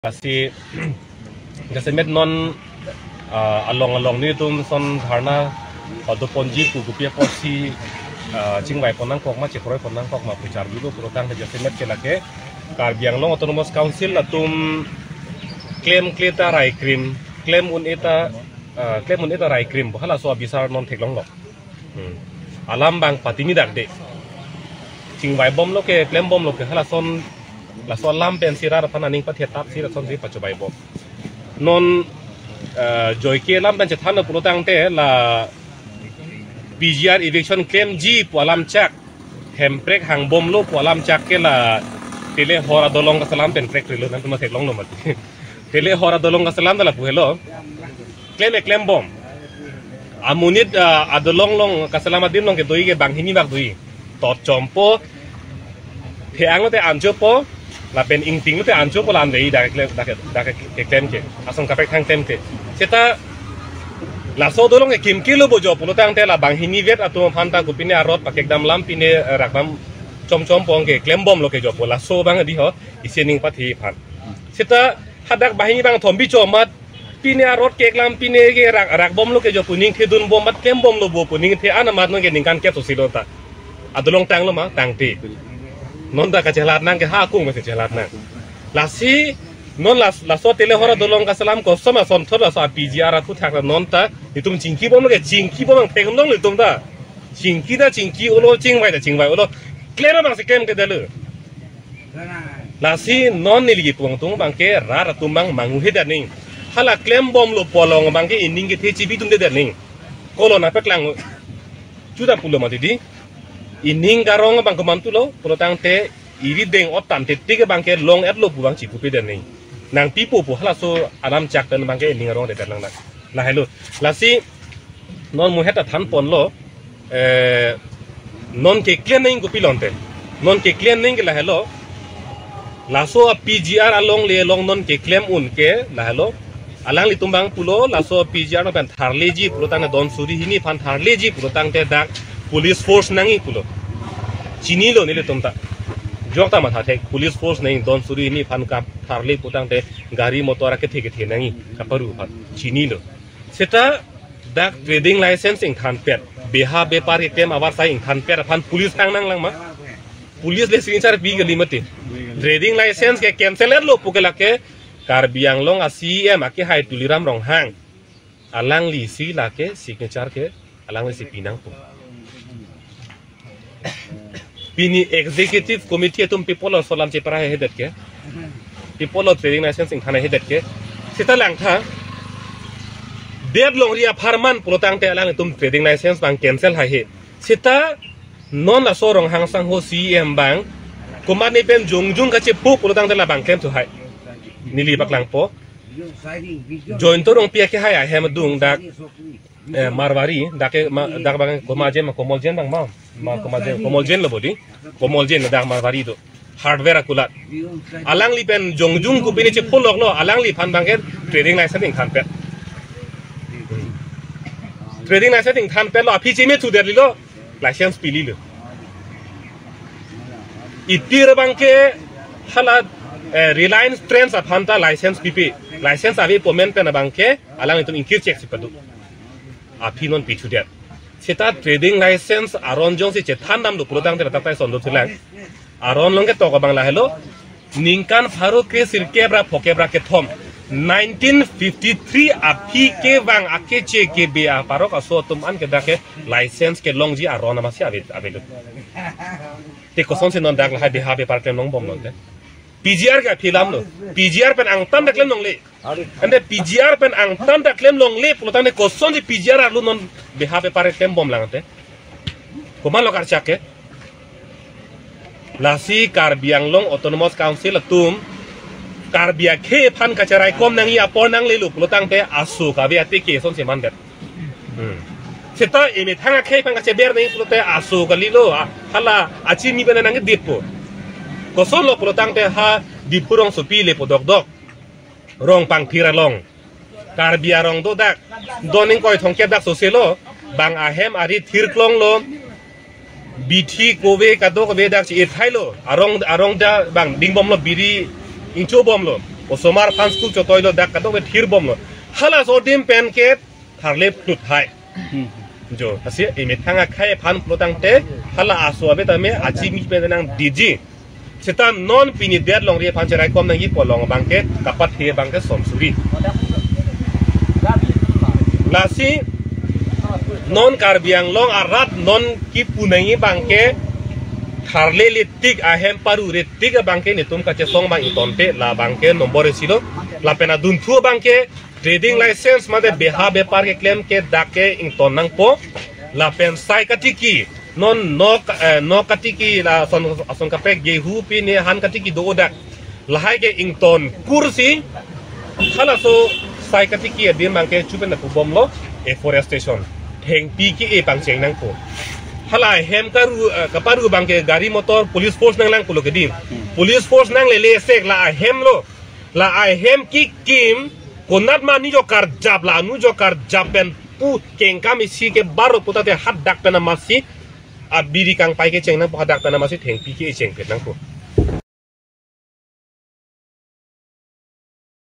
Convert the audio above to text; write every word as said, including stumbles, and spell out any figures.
Lasi jasemet non ah, along along nelitum ason dharna padoponji pu kopi apotsi ah, chingvai pon nangkok ma, chekroi pon nangkok ma pu charjulo pulotangte jasemet ke lake Karbi Anglong Autonomous Council atum klemkle ta raikrim, klem un-e ta ah, klem un-e ta raikrim pu halaso abisar non theklonglo. Hmm. Alam abang patimi dakde. Chingvai bomlo ke, klem bomlo ke, halason, laso alam pensi rat aphan aning pathetap si lasonsi pachobei bom. Non eh, joike alam pen chethanlo pulotangte la P G R eviction klemji pu alam chak, Hemprek hangbomlo pu alam chak ke la Telehor adolong kaselam pen prek rilo, nangtum theklonglo mati. Telehor adolong kaselam ta lapu helo. Klem e klem bom. Amonit ah, adolong along kaselam adim along ke doji ke banghini bak doji. Tot chompo. The-ang lote anchopo. Lapen ingting lote anchopo, la an dei dak klem, dak, dak ke klem ke. Ason kaprek thang klem ke. Seta laso adolong ke kimkilo bo jo pulotangte la banghini vet atum aphan ta kopine arot pakekdam lam pine eh, rakdam chomchompo ke klem bomlo ke jopo, laso abang dei ho, isi aning pathi aphan. Seta hadak banghini bangthom bicho amat pine arot keklam pine ke rak, rak bomlo ke jo pu ningthe dun bom amat klem bomlo bo pu ningthe an amat non ke ningkan kep sosilo ta. Adolong tanglo ma, tangte. Non ta kachelat nang ke ha akung masi chelat nang. Lasi non las, laso Telehor adolong kaselam koson asonthot laso a P G R aphuthak la non ta itum chingki bomlo ke chingki bom ang thengdong itum ta. Chingki ta chingki olo, chingvai ta chingvai olo. Klem abangsi klem ke dalo. Lasi non neli kipu angtung abang ke rat atum abang manguhe daning. Hala klem bomlo pu along abang ke ining kethe chibi atum de daning. Kolo na peklang. Chuta pulo mati dei. Ining karong abang komantulo, pulotangte iri deng ot tangte tik abang ke long-etlo pu abang chipupe daning. Nangpipo pu halaso alam chak pen abang ke ining arong de dalang na. Lahelo. Lasi non muhet ta than ponlo, eh, non keklem nangji kopilo ante. Non keklem nangji ke lahelo. Laso a P G R alongle along non keklem un ke lahelo. Alanglitum abang pulo, laso a P G R along pen tharleji pulotangte don suri hini aphan tharleji pulotangte dak police force nangji pulo. Chinilo nelitum ta. Jok ta matha thek, police force nangji, don suri hini aphan kap tharle pulotangte gari motor akethe kethe nangji kaparu aphan. Chinilo. Seta dak trading license ingthanpet, beha bepar keklem avarsai ingthanpet aphan police thangnang lang ma? Police le signature pi kali mati. Trading license ke cancel-etlo pu ke lake Karbi Anglong a C E M akehai Tuliram Ronghang. Alanglisi lake signature ke alanglisi pinangpo. Pini executive committee atum pi apotlo laso alam chepara hedet ke. Pi apotlo trading license ingthan hedet ke. Seta langtha. Det longri apharman pulotangte alanglitum trading license abang cancel haihe. Seta non laso Ronghang sangho C E M abang komatne pen jongjung kachepu pulotangte labang klemthu hai. Neli paklangpo. Jointo Rongpi akehai ahem adung dak eh, Marwari, dak ke ma, dak abang Komajen ma Komoljen abang ma, ma Komajen, Komoljen lo bo dei, Komoljen dak Marwari do, hardware akulat. Alangli pen jongjung kopine chepuloklo, alangliphan abang ke trading license ingthanpet. Trading license ingthanpetlo, aphi cheme thuderlilo, license pililo. Ipi ra abang ke hala eh, Reliance Trends aphan ta license pipe, license ave pu amen pen abang ke alanglitum ingkir chek si padu. Aphi non pithudet. Seta trading license aron jongsi chethan damlo pulotangte ladak tai sondot silang. Aron along ketok abang lahelo. Ningkan pharo kre sirkep ra phokep ra kethom, nineteen fifty-three aphi kevang akeche kebe aparok aso atum an ke dak ke license kelongji aron amatsi ave, avelo. Te kosonsi non dak lahai beha bepar klem longbomlo te. P G R ke aphi alamlo. P G R pen angtan ta klem longle. Ante P G R pen angtan ta klem longle pulotangte kosonsi P G R arlo non beha bepar klem bom lang te. Komatlo karchak ke? Lasi Karbi Anglong Autonomous Council atum Karbi akhei aphan kacheraikom nangji apor nanglelo pulotangte aso kave ate kesonsi mandet. Hmm. Seta emethang akhei aphan kacheber nangji pulote aso kalilo, ah, hala achimi pen nangkedetpo. Kosonlo pulotangte ha Diphu rongsopi lepo dokdok. Rongpangthir along. Karbi arong do dak. Don ingkoi thomkep dak soselo. Bang ahem ari thirklonglo. Bithi kove kadokave dak si-et thailo. Arong, arong dak bang dingbomlo, biri ingchobomlo. Osomar aphan school chotoilo, dak kadokave thir bomlo. Halaso adim pen ke tharle phlut hai. Jo, lasi emethang akhei aphan pulo tangte, hala aso ave tame achimi pen nangdiji. Seta non pini det longri aphan cheraikom nangji pu along abangke kapathe abangke som suri. Lasi non Karbi Anglong arat non kipu nangji abangke tharle letik, ahem parure tik abangke netum kachesong abang ingtonte, la abangke nombor isi lo. Lapen adunthu abangke trading license mate beha bepar keklem ke dak ke ington nangpo. Lapen sai katiki, non nok, eh, nok katiki, lason, ason kaprek gehu pine han katiki do dak, lahai ke ington kursi. Halaso sai katiki adim abangke chupen na pubomlo afforestation. Thengpi ke-e pangcheng nangpo. Hala ahem karu, eh, kaparu abangke gari motor police force nanglangpo lo kedim. Police force nanglele sek la ahem lo. La ahem kikim, konat ma anu jo karjap, la anu jo karjap pen pu kengkam isi ke baro putate hadak pen amatsi abiri kangpai kecheng nangpo, hadak pen amatsi thengpi ke-e chengpet nangpo.